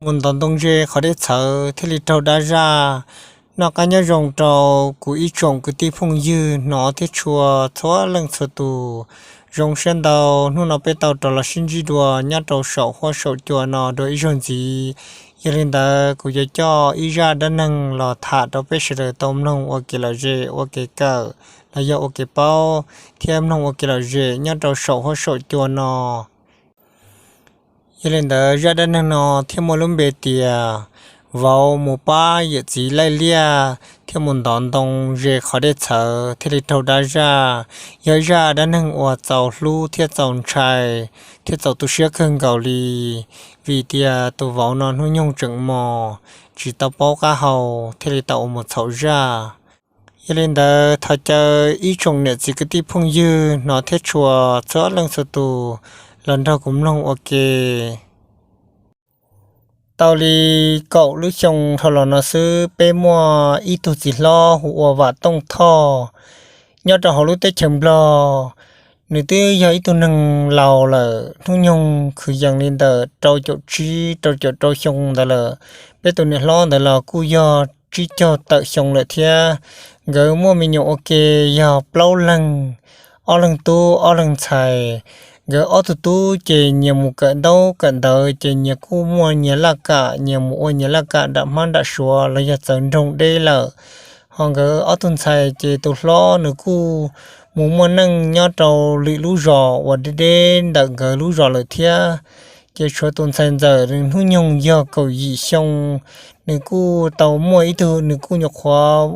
mus ntov ntoo ze qhov dej txhawv thiaj li raug dab zaj. Noj qab nyob zoo rau kuv ib tsoom kwv tij phooj ywg hnov thiab tshua txhua leej txhua tus. Zoo siab ntau hnub no peb tau rov los sib ntsib dua nyob rau saum huab saum cua no dua ib zaug ntxiv. Yog li ntawd kuv yuav coj ib zaj dab neeg los tham rau peb sawv daws tau mloog ua kev lom zem ua kev kawm los yog ua kev paub thiab mloog ua kev lom zem nyob rau saum huab saum cua no. Yog li ntawd zaj dab neeg no thiaj muaj lub npe tias vauv mus pab yawm txiv laij liaj thiab mus ntov ntoo ze qhov dej txhawv thiaj li raug dab zaj. Yog zaj dab neeg uas txaus hlub thiab txaus ntshai thiab txaus tu siab kawg nkaus li, vim tias tus vauv no hnub nyoog tseem mos tsis tau paub qab hau thiaj li tau ua mus txhaum zaj. Yog li ntawd thov caw ib tsoom niam txiv kwv tij phooj ywg hnov thiab tshua txhua leej txhua tus los nrog kuv mloog ua ke. Tau li kaum lub xyoo dhau los no xwb peb muaj ib tug txiv hlob hu ua Vam Tooj Thoj nyob rau hauv lub teb chaws Nplog. Nws twb yog ib tug neeg laus lawm, hnub nyoog kwv yees li ntawm rau caum tsib rau caum rau xyoo ntawd lawm. Peb tus niam hlob ntawd los kuj yog tsib caug tawm xyoo lawm thiab. Nkawd muaj me nyuam ua ke yog plaub leeg, ob leeg tub ob leeg ntxhais. Nkawd ob tug tub ces nyias mus kawm ntaub kawm ntawv ces nyias kuj muaj nyias laj kam, nyias mus ua nyias laj kam nram hmab nram suav los yog txawv nroog deb lawm. Ho nkawd ob tug ntxhais ces tus hlob nws kuj mus muaj neej nyob rau lwm lub zos uas deb deb ntawm nkawd lub zos lawm thiab. Ces tshuav tus ntxhais ntxawm nws hnub nyoog yog kaum yim xyoo, nws kuj tau muaj ib tug, nws kuj nyuam qhuav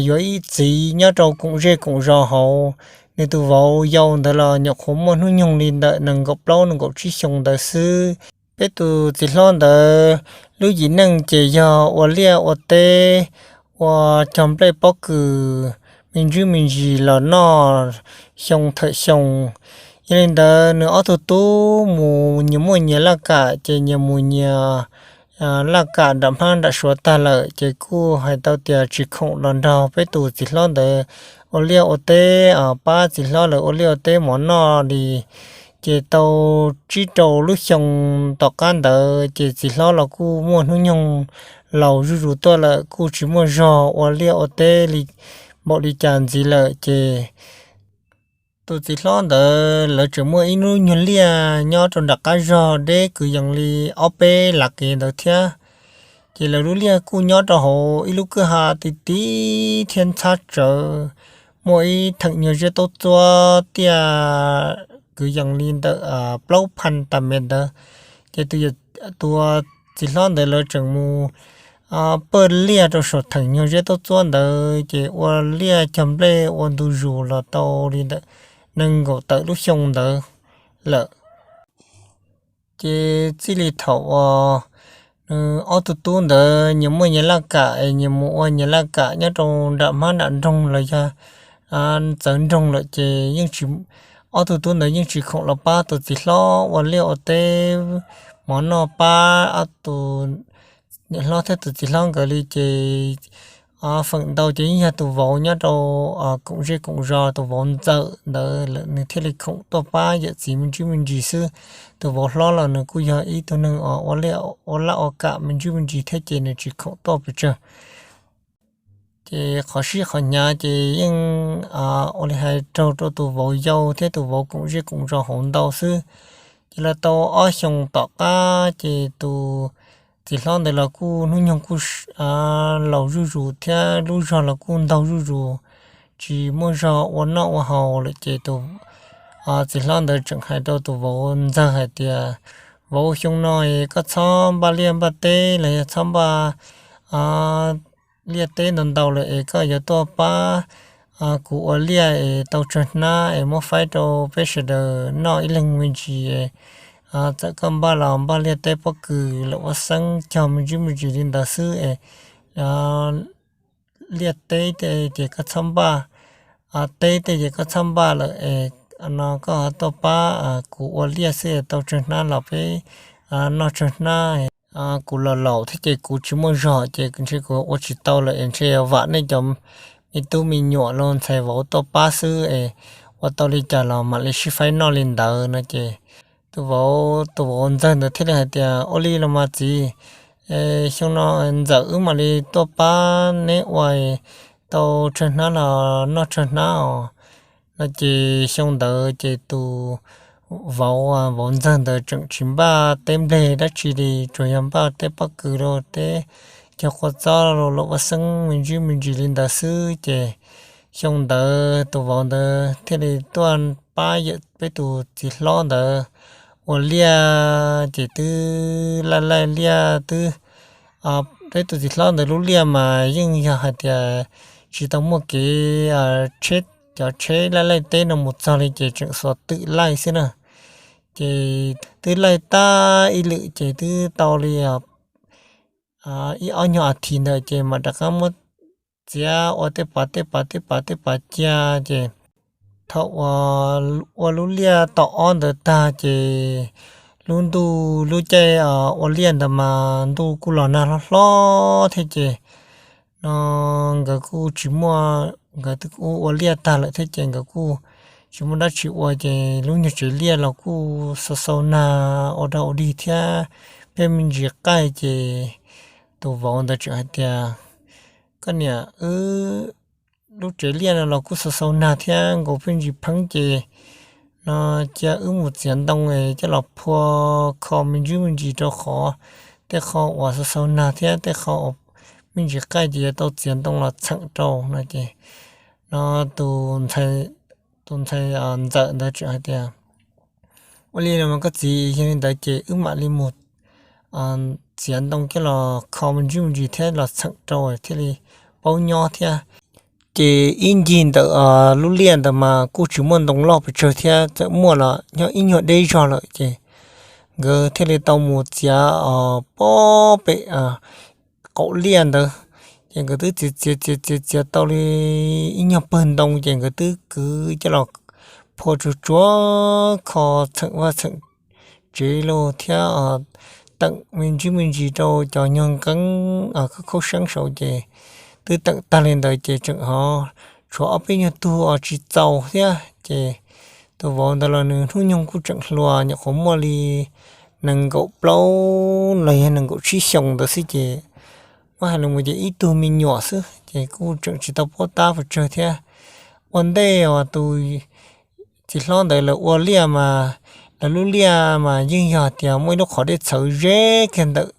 yuav ib txiv nyob rau koom zej koom zos hauv. Nws tus vauv yau ntawd los nyuam qhuav muaj hnub nyoog li ntawm nees nkaum plaub nees nkaum tsib xyoo ntawd xwb. Peb tus txiv hlob ntawd lub yim neej ces yog ua liaj ua teb, ua cog nplej pob kws me ntsis me ntsis los noj xyoo thawm xyoo. Yog li ntawd nws ob tug tub mus nyias muaj nyias laj kam ces nyias mus nyias laj kam nram hmab nram suav tag lawm ces kuj hais tau tias tsis khoom los nrog peb tus txiv hlob ntawd ua liaj ua teb, pab txiv hlob lawv ua liaj ua teb mov noj li. Ces tau tsib rau lub xyoo tom qab ntawd ces txiv hlob los kuj muaj hnub nyoog laus zuj zus tuaj lawm, kuj tsis muaj zog ua liaj ua teb li npaum li cas ntxiv lawm ces tus txiv hlob ntawd lawv tseem muaj ib lub nyuag liaj nyob rau nram qab zog deb kwv yees li ob peb lav kev ntawd thiab. Ces lawv lub liaj kuj nyob rau hauv ib lub kwj ha ti ti thiab ntxhab tsawv, muaj ib theem nyuag zeb taub txuab tiaj kwv yees li ntawm plaub pha tas mev ntawd. Ces tus, tus txiv hlob ntawd lawv tseem mus pawj liaj rau saum theem nyuag zeb taub txuab ntawd ces ua liaj cog nplej ua ntu zus los tau li ntawm nees nkaum tawm lub xyoo ntawd lawm. Ces txij li thaum uas nws ob tug tub ntawd nyias muaj nyias laj kam es nyias mus ua nyias laj kam nyob rau nram hmab nram nroog los yog txawv nroog lawm ces yeej tsis, ob tug tub ntawd yeej tsis khoom los pab tus txiv hlob ua liaj ua teb mov noj pab ob tus niam hlob thiab tus txiv hlob nkawd li ces feem ntau ces yeej yog tus vauv nyob rau koom zej koom zos, tus vauv ntxawm ntawd lawm nws thiaj li khoom tuaj pab yawm txiv me ntsis me ntsis xwb. Tus vauv hlob los nws kuj yog ib tug neeg ua liaj ua laj ua kam me ntsis me ntsis thiab ces nws tsis khoom tuaj pes tsawg. Ces qhov sib qhov hnyav ces yeej ua li hais raug rau tus vauv yau thiab tus vauv koom zej koom zos hauv ntau xwb. Ces los tau ob xyoos tom qab ces tus txiv hlob ntawd los kuj hnub nyoog kuj laus zuj zus thiab lub zog los kuj ntaug zuj zus, tsis muaj zog ua noj ua haus lawm ces tus txiv hlob ntawd tseem hais rau tus vauv ntxawg hais tias, vauv, xyoo no es koj txhob npaj liaj npaj teb los yog txhob npaj liaj teb ntau ntau lawm es koj yuav tuaj pab kuv ua liaj es tau tsawg hnab es muab faib rau peb sawv daws noj ib leeg me ntsis. Txawm koj npaj los npaj liaj teb pob kws lawm ua xeeb cog me ntsis me ntsis li ntawd xwb es liaj teb tej ces koj txhob npaj, teb tej ces koj txhob npaj lawm es no koj tuaj pab kuv ua liaj xwb es tau tsawg hnab los peb noj tsawg hnab. Kuv los laus thiab ces kuv tsis muaj zog ces ntshe kuv ua tsis tau lawm es ntshe vam nej cov me tub me nyuam los ntxhais vauv tuaj pab xwb es ua tau li cas los mam li sib faib noj li ntawd no ces tus vauv, tus vauv ntxawg ntawd thiaj li hais tias, Ua li los mas txiv, xyoo no ntxawm wb mam li tuaj pab neb ua tau tsawg hnab los noj tsawg hnab os. No ces xyoo ntawd ces tus vauv, vauv ntxawg ntawd tseem tsis npaj teb npleg dab tsi li, tsuas yog npaj teb pob kws rau teb cog kua txob rau lam vaj xeeb me ntsis me ntsis li ntawd xwb. Ces xyoo ntawd tus vauv ntawd thiaj li tuaj pab yawm peb tus txiv hlob ntawd ua liaj, ces twb laij laij liaj twb, peb tus txiv hlob ntawd lub liaj mas yeej yog hais tias tsis tau muaj kev tsheb, cov tsheb laij laij teb no mus txog li ces tseem xuas twm laij xwb na. Ces twb laij tag ib lwm ces twb tau li ib ob nyuag a thiv ntawd ces mam rov qab muab txiav ua tej pas tej pas tej pas tej pas cia. Ces thaum uas ua lub liaj tom ob ntawd tag ces lub ntuj lub caij ua liaj ntawd mas ntuj kuj los nag hlob hlob thiab ces no nkawd kuj tsis muaj, nkawd twb ua liaj tag lawm thiab ces nkawd kuj tsis muaj dab tsi ua ces lub nyuag tsev liaj los kuj xau xau nag ua dog ua dig thiab pheej me ntsis qaij ces tus vauv ntawd tseem hais tias, Koj niam, wb lub tsev liaj no los kuj xau xau nag thiab nkaus pheej ntsis pheeb ces no cia wb mus txiav ntoo coj los phua kho me ntsis me ntsis rau qhov tej qho uas xau xau nag thiab tej qho me ntsis qaij ces yuav tau txiav ntoo los txheem rau no ces no tus ntxhais ntxawm ntawd tseem hais tias, Ua li los mas koj txiv, yog li ntawd ces wb mam li mus txiav ntoo coj los kho me ntsis me ntsis thiab los txheem rau thiaj li paub nyob thiab. Ces ib ncig ntawm lub liaj ntawd mas kuj tsis muaj ntoo loj pes tsawg thiab, txawm muaj los nyob ib nyuag deb zog lawm ces nkawd thiaj li tau mus txiav pob pem qaum liaj ntawd. Ces nkawd twb txiav txiav txiav txiav txiav tau li ib nyuag pawg ntoo ces nkawd twb kwv coj los phua tsuag tsuag kho txheem vaj txheem tsev los thiab teem me ntsis me ntsis rau cov nyuag nqeeb khaub khaub seeb saud ces twb teem tag li ntawd ces tseem ho tshuav ob peb nyuag tug tsis txaus thiab ces tus vauv ntawd los nws hnub nyoog kuj tseem hluas, nyuam qhuav muaj li nees nkaum plaub los yog nees nkaum tsib xyoos ntawd xwb ces muab hais los mus ces ib tug me nyuam xwb ces kuj tseem tsis tau paub tab pes tsawg thiab. Ua ntej uas tus txiv hlob ntawd lawv ua liaj mas lawv lub liaj mas yeej yog tias muaj ib lub qhov dej txhawv ze kiag ntawm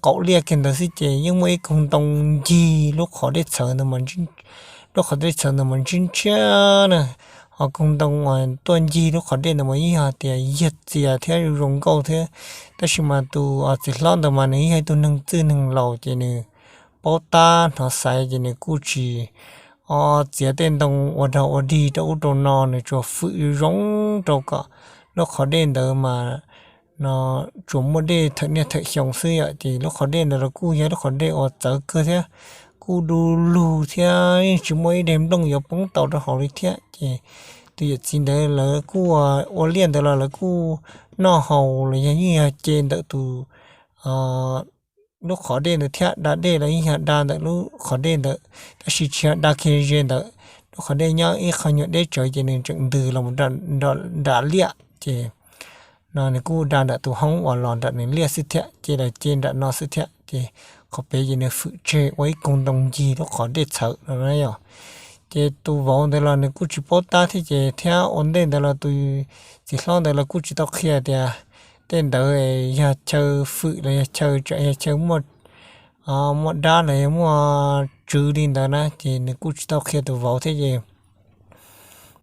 qaum liaj kiag ntawd xwb ces yeej muaj ib koog ntoo ncig lub qhov dej txhawv ntawd, lub qhov dej txhawv ntawd mas ntshiab ntshiab na. Ho koog ntoo uas tuaj ncig lub qhov dej ntawd mas yeej yog tias yag txias thiab zoo nkauj thiab. Tab sis mas tus txiv hlob ntawd mas nws yog ib tug neeg txwj neeg laus ces nws paub tab hnov xaiv ces nws kuj tsis o txiav tej ntoo ua dog ua dig rau ub rau no, nws tsuas fwm zoo rau kom lub qhov dej ntawd mas no tsuas muaj dej thawm niaj thawm xyoo xwb yom. Ces lub qhov dej ntawd los kuj yog lub qhov dej uas txawv kawg thiab, kuj du lug thiab yeej tsis muaj ib daim nplooj yuav poob tau rau hauv li thiab. Ces tus yawm txiv ntawd lawv kuj ua liaj ntawd los lawv kuj noj haus los yog yeej yog ce ntawm tus lub qhov dej ntawd thiab, da dej los yeej yog da ntawm lub qhov dej ntawd, tab sis tsis yog da kiag ze ntawd. Lub qhov dej nyob ib qho nyuag deb tsawv ces nws tseem ntws los nram liaj ces no nws kuj da nram tus hoob uas los nram nws liaj xwb thiab, ce los ce nram no xwb thiab. Ces qhov pem ces nws fwm tseg ua ib koog ntoo ncig lub qhov dej txhawv no na yom. Ces tus vauv ntawd los nws kuj tsis paub tab thiab ces thiab ua ntej ntawd los tus txiv hlob ntawd los kuj tsis tau qhia tias tej ntawd yog chaw fwm los yog chaw tsam yog chaw muaj muaj dab los yog muaj tswv li ntawd na, ces nws kuj tsis tau qhia tus vauv thiab ces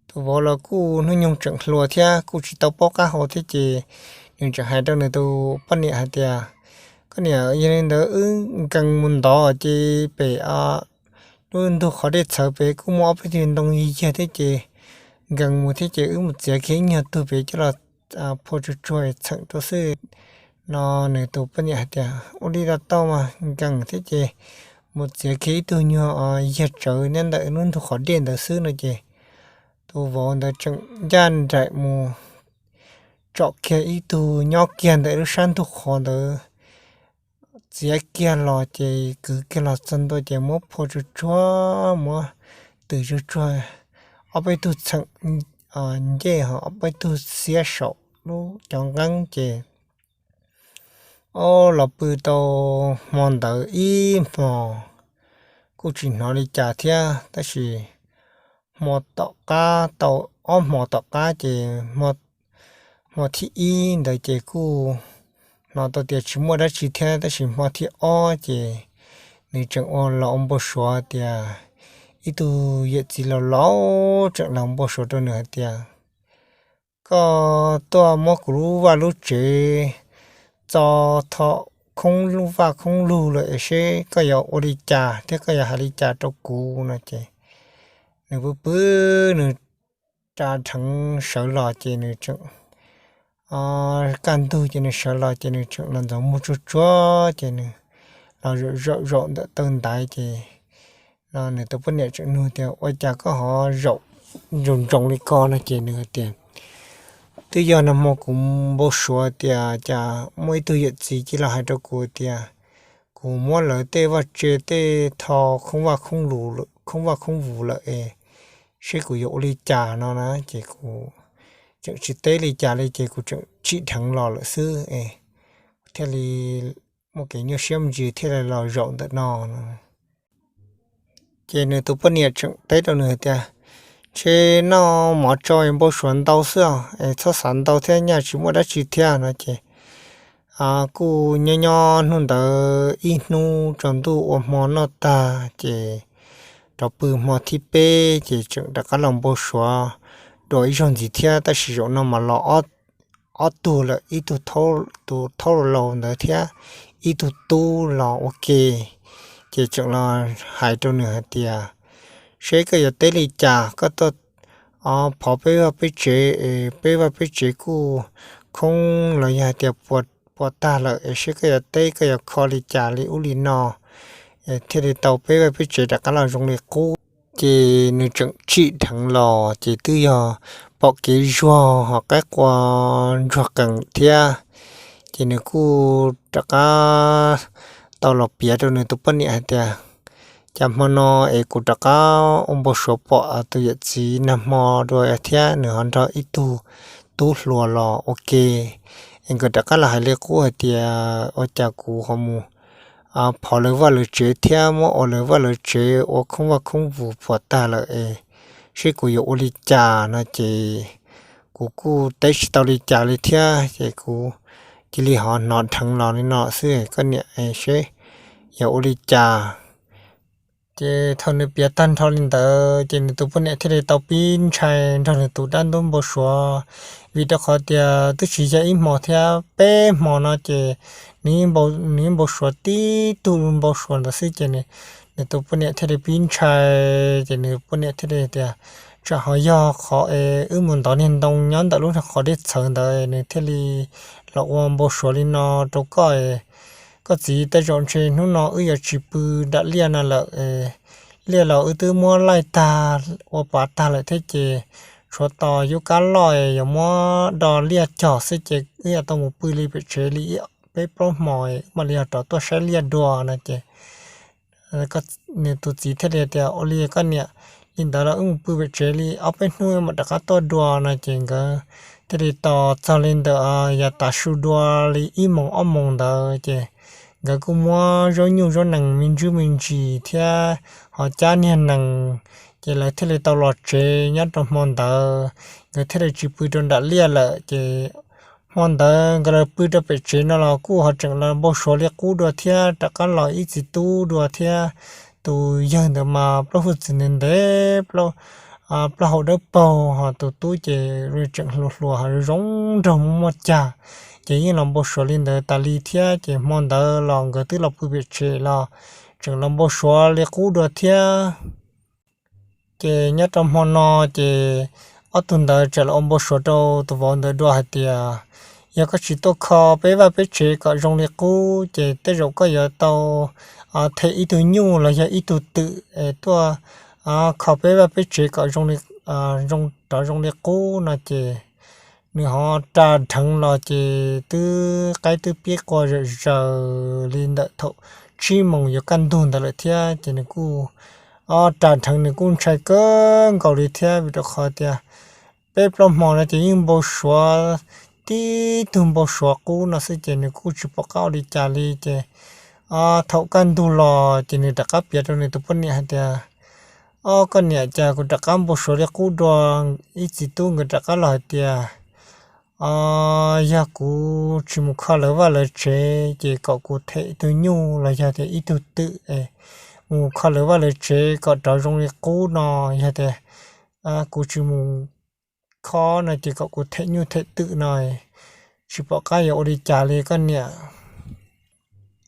tus vauv los kuj hnub nyoog tseem hluas thiab kuj tsis tau paub qab hau thiab ces nws tseem hais rau nws tus poj niam hais tias, Koj niam, yog li ntawd wb nkees mus ntov ces pem lub ntug qhov dej txhawv pem kuj muaj ob peb tug ntoo yig yag thiab ces nkees mus thiab ces wb mus txiav kiag ib nyuag tug pem coj los phua tsuag tsuag txheem rau xwb no. Nws tus poj niam hais tias, Ua li los tau mas, nkees thiab ces mus txiav kiag ib tug nyuag yag tsawv nyob ntawm lub ntug qhov dej ntawd xwb no ces tus vauv ntawd tseem ncaj nraim mus tsom kiag ib tug nyob kiag ntawm lub sab ntug qhov ntawd, txiav kiag los ces kwv kiag los txog ntua ces muab phua tsuag tsuag, muab twm tsuag tsuag, ob peb tug txheem ncej ho ob peb tug xiab saum lub cov nqeeb ces ob los pw tau hmo ntawd ib hmos kuj tsis hnov li cas thiab, tab sis hmo tom qab tau ob hmos tom qab ces hmo thib ib ntawd ces kuj hnov tau tias tsis muaj dab tsi thiab, tab sis hmo thib ob ces nws tseem ua los ua npau suav tias ib tug yawm txiv laus laus tseem los npau suav rau nws hais tias koj tuaj muab kuv lub vaj lub tsev txo tho khoob vaj khoob lug lawm es seb koj yuav ua li cas thiab koj yuav hais li cas rau kuv no ces nws pw pw nws tsa dheev sawv los ces nws tseem kaj ntug ces nws sawv los ces nws tseem los ntxuav muag tsuag tsuag ces nws los zaum zaum ntawm taw ntaiv ces nws tus poj niam tseem nug tias ua cas koj ho zaum ntsoos ntsoos li ko no ces nws hais tias twb yog nag hmo kuv npau suav tias cas muaj ib tug yawm txiv cia li los hais rau kuv tias kuv muab lawv tej vaj tse tej tho khoob vaj khoob vus lawm es seb kuv yuav ua li cas no na ces kuv tseem tsis teb li cas li ces kuv tseem tsim dheev los lawm xwb es thiaj li muaj kev nyuaj siab me ntsis thiaj li los zaum ntawm no no. Ces nws tus poj niam tseem teb rau nws hais tias ntshe noj mov tso npau suav ntau xwb os es txhob xav ntau thiab nyaj tsis muaj dab tsi thiab no ces kuj nyob nyob hnub ntawd ib hnub tsaus ntuj ua hmo noj tag ces rov pw hmo thib peb ces tseem rov qab los npau suav dua ib zaug ntxiv thiab tab sis zaum no mas los ob tug lawm, ib tug tus thaub laus ntawd thiab ib tug tub los ua ke ces tseem los hais rau nws hais tias seb koj yuav teb li cas, koj tuaj phov peb vaj peb tsev es peb vaj peb tsev kuj khoob los yog hais tias puas tag lawm es seb koj yuav teb koj yuav kho li cas li ub li no thiaj li tau peb vaj peb tsev rov qab los zoo li qub. Ces nws tseem tsim dheev los ces twb yog pom kev zuag ho qaib qua ntsuag qees thiab ces nws kuj rov qab tau los piav rau nws tus poj niam hais tias cas hmo no es kuv rov qab ua npau suav pom tus yawm txiv nag hmo dua thiab nws ho nrog ib tug tub hluas los ua ke es nkawd rov qab los hais li qub hais tias ua cas kuv ho mus phov lawv vaj lawv tsev thiab muab ua lawv vaj lawv tsev ua khoob vaj khoob vus puas tag lawm es seb kuv yuav ua li cas no ces kuv kuj teb tsis tau li cas li thiab ces kuv cia li ho hnov dheev los li no xwb koj niam seb yuav ua li cas. Ces thaum nws piav tag nrho li ntawd ces nws tus poj niam thiaj li tau pib ntshai nrog nws tus dab ntub npau suav, vim rau qhov tias twb tsis yog ib hmo thiab peb hmo no ces nws yeej npau suav tib tug npau suav ntawd xwb ces nws tus poj niam thiaj li pib ntshai. Ces nws poj niam thiaj li tias tsam ho yog qhov es wb mus ntov niag ntoo nyob ntawm lub qhov dej txhawv ntawd nws thiaj li los ua npau suav li no rau koj. Koj txiv, tej zaum ntshe hnub no wb yuav tsis pw nram liaj no lawm. Liaj los wb twb muab laij tag ua pav tag lawm thiab ces tshuav tos yub kab loj yuav muab do liaj cog xwb ces wb yuav tau mus pw li pem tsev li peb plaub hmo wb mam li ho rov tuaj saib liaj dua no ces nws tus txiv thiaj li tias ua li koj niam, li ntawd los wb mus pw pem tsev li ob peb hnub mam rov qab tuaj dua no ces nkawd thiaj li tos txog li ntawm yav tav su dua li ib moos ob moos ntawd ces nkawd kuj muab zaub nyuj zaub nees me ntsuj me ntsis thiab ho cab niag nees ces lawv thiaj li tau los tsev nyob rau hmo ntawd. Nkawd thiaj li tsis pw rau nram liaj lawm ces hmo ntawd nkawd los pw rau pem tsev no los kuj ho tseem los npau suav li qub dua thiab rov qab los ib txiv tub dua thiab. Tus yawg ntawd mas plaub hwj txwv ntev ntev, plaub hau dawb paug ho tus tub ces tseem hluas hluas ho zoo nraug muaj muaj cag ces yeej los npau suav li ntawd tas li thiab ces hmo ntawd los nkawd twb los pw pem tsev los tseem los npau suav li qub dua thiab. Ces nyob rau hmo no ces ob tug ntawd txawm los ua npau suav rau tus vauv ntawd dua hais tias yog koj tsis tuaj kho peb vaj peb tsev kom zoo li qub ces tej zaum koj yuav tau them ib tug nyuj los yog ib tug twm es tuaj kho peb vaj peb tsev kom zoo li, rov zoo li qub no ces nws ho ras dheev los ces twb qaib twb pib qua zawm zaws li ntawm thaum tsib moos yuav kaj ntug ntawd lawm thiab ces nws kuj ras dheev, nws kuj ntshai kawg nkaus li thiab vim rau qhov tias peb plaub hmo no ces yeej npau suav tib tug npau suav qub no xwb ces nws kuj tsis pom qab ua li cas li ces thaum kaj ntug los ces nws rov qab piav rau nws tus poj niam hais tias, Ob, koj niam, cas kuv rov qab npau suav li qub dua. Ib txiv tub nkawd rov qab los hais tias, Yog kuv tsis mus kho lawv vaj lawv tsev ces kom kuv them tus nyuj los yog tias ib tug twm es mus kho lawv vaj lawv tsev kom rov zoo li qub no. Yog tias kuv tsis mus kho no ces kom kuv them nyuj them twm no, tsis pom qab yuav ua li cas li koj niam.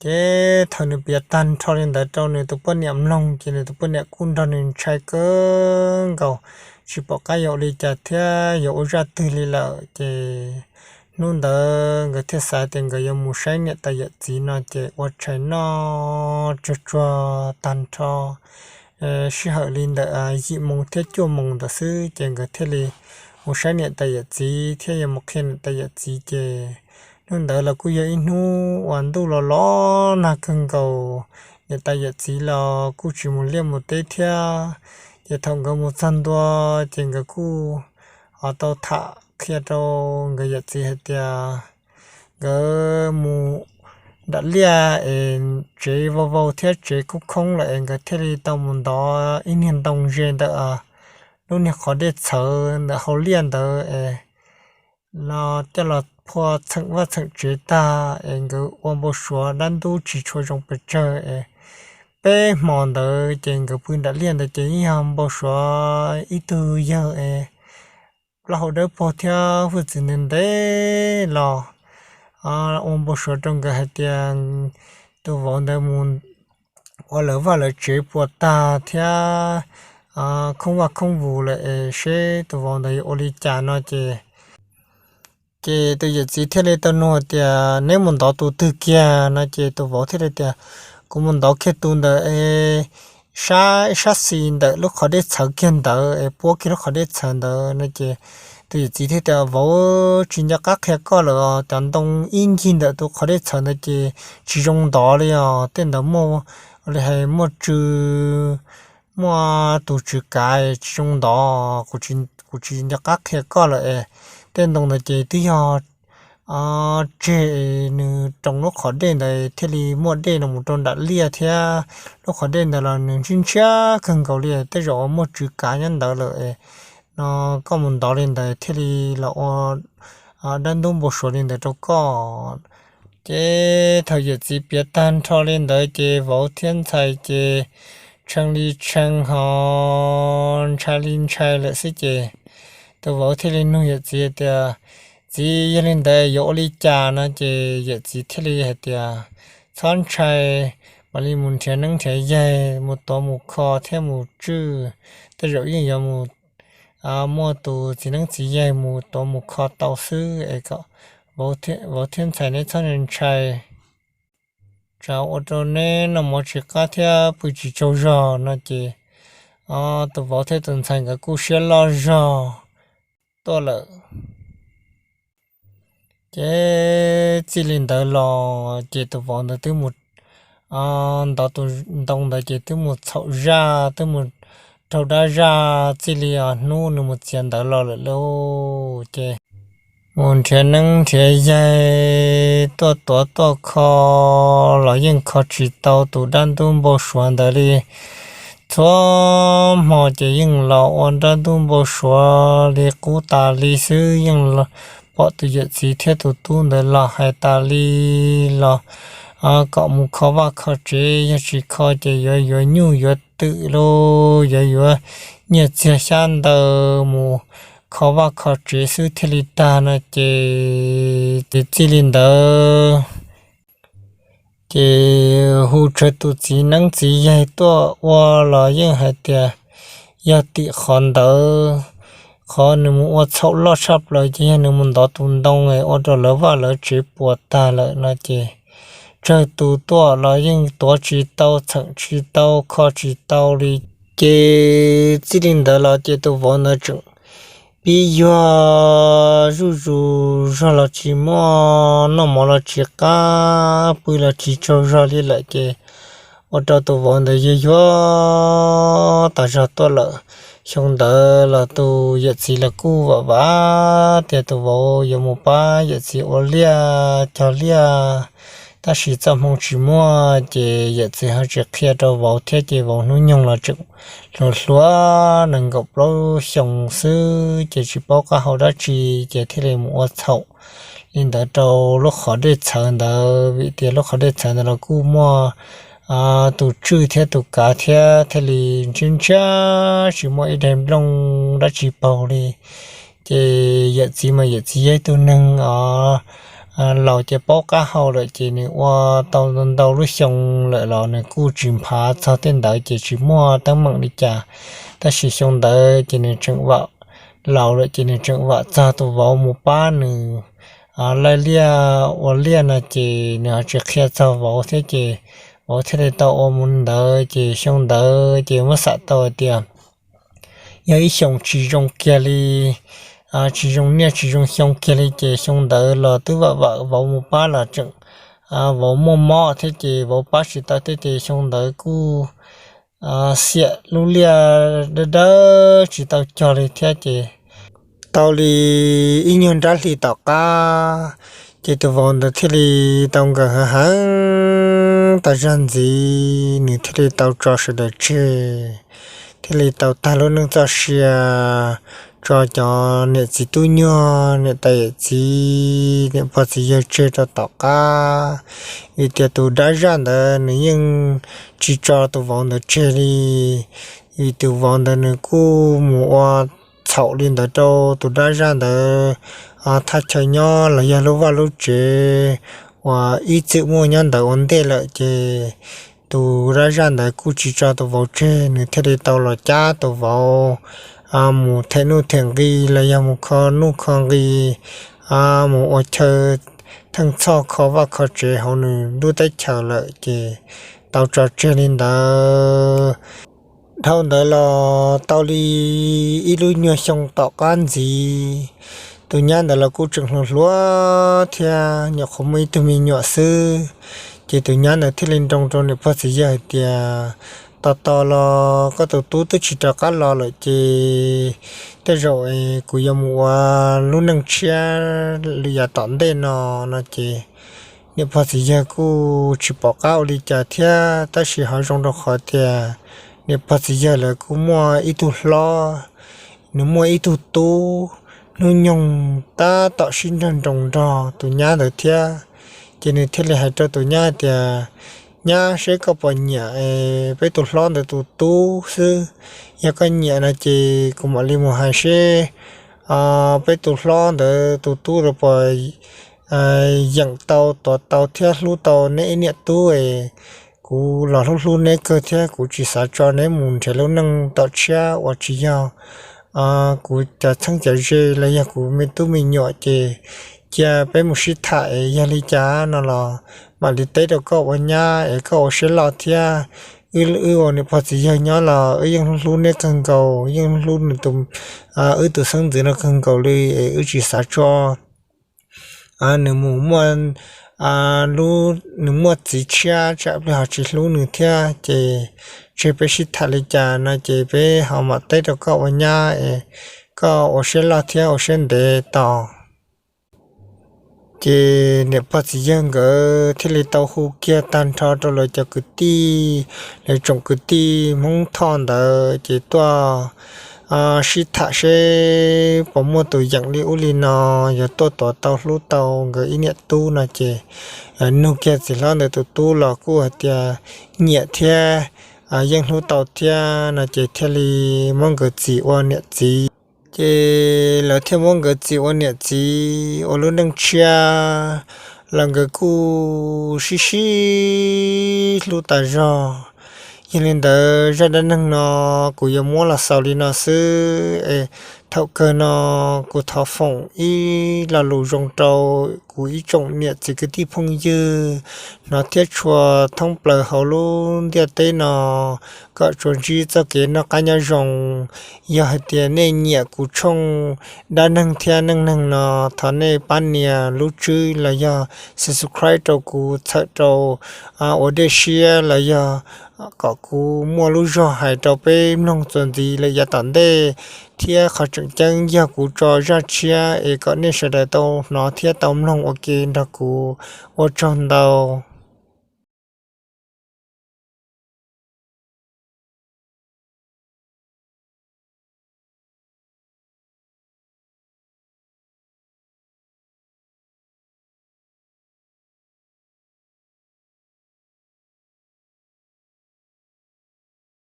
Ces thaum nws piav tag nrho li ntawd rau nws tus poj niam mloog ces nws tus poj niam kuj nrog nws ntshai kawg nkaus, tsis pom qab yuav ua li cas thiab yuav ua zaj twg li lawm. Ces hnub ntawd nkawd thiaj xav tias nkawd yuav mus saib niam tais yawm txiv no ces ua tshais noj tsuag tsuag tag nrho sij hawm li ntawm yim moos thiab cuaj moos ntawd xwb ces nkawd thiaj li mus saib niam tais yawm txiv thiab yuav mus qhia niam tais yawm txiv ces hnub ntawd los kuj yog ib hnub uas ntuj los los nag kawg nkaus, niam tais yawm txiv los kuj tsis mus liaj mus teb thiab. Ces thaum nkawd mus txog ntua ces nkawd kuj ho tau tham qhia rau nkawd yawm txiv hais tias nkawd mus nram liaj es tsev vau vau thiab tsev khoob khoob lawm es nkawd thiaj li tau mus ntov ib niag ntoo ze ntawm lub niag qhov dej txhawv ntawm hauv liaj ntawd es los coj los phua txheem vaj txheem tsev tag es nkawd ua npau suav dab ntub tsis tshua zoo pes tsawg es peb hmo ntawd ces nkawd pw nram liaj ntawd ces yeej yog npau suav ib tug yawg es plaub hau dawb paug thiab hwj txwv ntev ntev los ua npau suav rau nkawd hais tias tus vauv ntawd mus ua lawv vaj lawv tsev puas tag thiab khoob vaj khoob vus lawm es seb tus vauv ntawd yuav ua li cas no ces ces tus yawm txiv thiaj li tau nug tias, Neb mus ntov tus twg kiag? No ces tus vauv thiaj li tias, Kuv mus ntov kiag tus ntawd es sab ib sab xis ntawm lub qhov dej txhawv kiag ntawd es puab kiag lub qhov dej txhawv ntawd. No ces tus yawm txiv thiaj tias, Vauv, tsis nco qab qhia koj lawm os, cov ntoo ib ncig ntawm tus qhov dej txhawv ntawd ces tsis zoo ntov li os, tej ntawd muaj li hais muaj tsw, muaj tus tsw kav tsis zoo ntov. Kuv tsis nco qab qhia koj lawm es tej ntoo ntawd ces twb yog tseg, nws roos lub qhov dej ntawd thiaj li muaj dej no mus rau nram liaj thiab lub qhov dej ntawd los nws ntshiab ntshiab kawg nkaus li, tej zaum uas muaj tsw kav nyob ntawd lawm es no koj mus ntov li ntawd thiaj li los ua dab ntub npau suav li ntawd rau koj. Ces thaum yawm txiv piav tag nrho li ntawd ces vauv thiab ntxhais ces tshee li tshee ho ntshai li ntshai lawm xwb ces tus vauv thiaj li nug yawm txiv tias, Txiv, yog li ntawd yuav ua li cas? No ces yawm txiv thiaj li hais tias, Txhob ntshai, mam li mus nrhiav neeb nrhiav yaig mus tuav mus kho thiab mus tswj, tej zaum yeej yuav mus muaj tus txiv neeb txiv yaig mus tuav mus kho tau xwb es kom vauv thiab ntxhais neb txhob ntshai, tsam ua rau neb noj mov tsis qab thiab pw tsis tsaug zog. No ces tus vauv thiab tus ntxhais nkawd kuj siab loj zog tuaj lawm. Ces txij li ntawd los ces tus vauv ntawd twb mus ntov tus ntoo ntawd ces twb mus txhaum zaj, twb mus raug dab zaj txij li hnub nws mus txiav ntawd los lawm lauj. Ces mus nrhiav neeb nrhiav yaig tuaj tuav tuaj kho los yeej kho tsis tau tus dab ntub npau suav ntawd li. Txhua hmo ces yeej los ua dab ntub npau suav li qub tas li xwb, yeej pom tus yawm txiv thiab tus tub ntawd los hais tas li los kom mus kho vaj kho tsev, yog tsis kho ces yuav yuav nyuj yuav twm lauj, yuav yuav nyiaj txiag xyab ntawv mus kho vaj kho tsev xwb thiaj li tag. No ces ces txij li ntawd ces hu tsawg tus txiv neeb txiv yaig tuaj ua los yeej hais tias yog tim qhov ntawd, qhov nws mus ua txhaum loj tshaj plaws ces yog nws mus ntov tus ntoo es ua rau lawv vaj lawv tsev puas tag lawm. No ces tsawg tus tuaj los yeej tuav tsis tau, txheem tsis tau, kho tsis tau li. Ces txij li ntawd los ces tus vauv ntawd tseem pib yuag zuj zus, zog los tsis muaj, noj mov los tsis qab, pw los tsis tsaug zog li lawm ces ua rau tus vauv ntawd yuag yuag tas zog tuaj lawm. Xyoo ntawd los tus yawm txiv los kuj vam vam tias tus vauv yuav mus pab yawm txiv ua liaj cog liaj, tab sis txoj hmoo tsis muaj ces yawm txiv ho tsis qhia rau vauv thiab ces vauv hnub nyoog los tseem hluas hluas nees nkaum plaub xyoo xwb ces tsis paub qab hau dab tsi ces thiaj li mus ua txhaum li ntawd rau lub qhov dej txhawv ntawd, vim tias lub qhov dej txhawv ntawd los kuj muaj tus tswj thiab tus kav thiab thiaj li ntsiag ntsiag tsis muaj ib daig nplooj dab tsi paug li. Ces yawm txiv mas yawm txiv yog ib tug neeg os laus ces paub qab hau lawm ces nws ua tau ntau lub xyoo lawm los nws kuj tsis nphav txog tej ntawd ces tsis muaj teeb meem li cas. Tab sis xyoo ntawd ces nws tseem vam, laus lawm ces nws tseem vam txog tus vauv mus pab nws laij liaj ua liaj no ces nws ho tsis qhia txog vauv thiab ces vauv thiaj li tau ua mus ntawd ces xyoo ntawd ces muab xam tau hais tias yog ib xyoos tsis zoo kiag li, tsis zoo niaj tsis zoo xyoo kiag li ces xyoo ntawd los twb vam vam vauv mus pab los tseem vauv muaj mob thiab ces vauv pab tsis tau thiab ces xyoo ntawd kuj xiam lub liaj dawb dawb tsis tau cog li thiab ces tau li ib nyuag nrab hlis tom qab ces tus vauv ntawd thiaj li tau nkees heev heev tas zog ntxiv, nws thiaj li tau tso sawv daws tseg, thiaj li tau tag lub neej txoj sia, tso cov niam txiv tub nyuag, niam tais yawm txiv, niam pog txiv yawg tseg rau tom qab, vim tias tus dab zaj ntawd nws yeej tsis tso tus vauv ntawd tseg li, vim tus vauv ntawd nws kuj mus ua txhaum li ntawd rau tus dab zaj ntawd thaj chaw nyob los yog lub vaj lub tsev uas ib txwm muaj nyob ntawd ua ntej lawm ces tus dab zaj ntawd kuj tsis tso tus vauv tseg, nws thiaj li tau los cab tus vauv mus them nuj them nqi los yog mus kho nuj kho nqi, mus ua chaw theej txhoj kho vaj kho tsev hauv nws lub teb chaws lawm ces tau tso tseg li ntawd. Dhau ntawd los tau li ib lub nyuag xyoo tom qab ntxiv, tus nyab ntawd los kuj tseem hluas hluas thiab nyuam qhuav muaj ib tug me nyuam xwb, ces tus nyab ntawd thiaj li nroo rau niam pog txiv yawg hais tias, tos tos los koj tus tub twb tsis rov qab los lawm ces tej zaum kuv yuav mus ua lub neej tshiab li yav tom ntej no no ces niam pog txiv yawg kuj tsis pom qab ua li cas thiab, tab sis ho zoo rau qhov tias niam pog txiv yawg lawv kuj muaj ib tug hlob, nws muaj ib tug tub, hnub nyoog tab tom sib nrog nroos nrog tus nyab ntawd thiab. Ces nws thiaj li hais rau tus nyab tias, nyab, seb koj puas nyiam peb tus hlob ntawd tus tub xwb, yog koj nyiam no ces kuv mam li mus hais seb peb tus hlob ntawd tus tub puas yeem tau, tuav tau thiab hlub tau neb ib niam tub es kuv los hlub hlub neb kawg thiab kuv tsis xav tso neb mus nrhiav lub neej tom tshiab uas tsis yog kuv cov txheeb cov ze los yog kuv me tub me nyuam ces cia peb mus sib tham es yog li cas no los mam li teb rau koj ua nyab es koj ua siab loj thiab. Wb ua niam pog txiv yawg nyob los wb yeej hlub hlub neb kawg nkaus, yeej hlub hlub nws tus, wb tus xeeb ntxwv no kawg nkaus li es wb tsis xav tso nws mus muaj, nws muaj txiv tshiab tsam peb ho tsis hlub nws thiab ces tseg peb sib tham li cas no ces peb ho mam teb rau koj ua nyab es koj ua siab loj thiab ua siab ntev tos. Ces niam pog txiv yawg nkawd thiaj li tau hu kiag tag nrho rau lawv cov kwv tij, lawv tsoom kwv tij Hmoob Thoj ntawd ces tuaj sib tham seb puas muaj tus yeem li ub li no, yog tuaj tuav tau hlub tau nkawd ib niam tub no ces nug kiag txiv hlob ntawd tus tub los kuj hais tias nyiam thiab, yeej hlub tau thiab no ces thiaj li muab nkawd txis ua niam txiv. Ces lawv thiaj muab nkawd txis ua niam txiv ua lub neej tshiab los nkawd kuj sib sib hlub tas zog. Yog li ntawd zaj dab neeg no kuv yuav muab los xaus li no xwb es thaum kawg no kuv thov foom ib lo lus zoo rau kuv ib tsoom niam txiv kwv tij phooj ywg hnov thiab tshua thoob plaws hauv lub ntiaj teb no kom tsuas ntsib txoj kev noj qab nyob zoo. Yog hais tias nej nyiam kuv tshooj dab neeg thiab neej neeg no, thov nej pab nias lub tswb los yog subscribe rau kuv txhawm rau ua dej siab los yog kom kuv muaj lub zog hais rau peb mloog txuas ntxiv lawm yav tom ntej, thiab qhov tseem ceeb yog kuv tso zaj tshiab es kom nej sawv daws tau hnov thiab tau mloog ua ke nrog kuv. Ua tsaug ntau.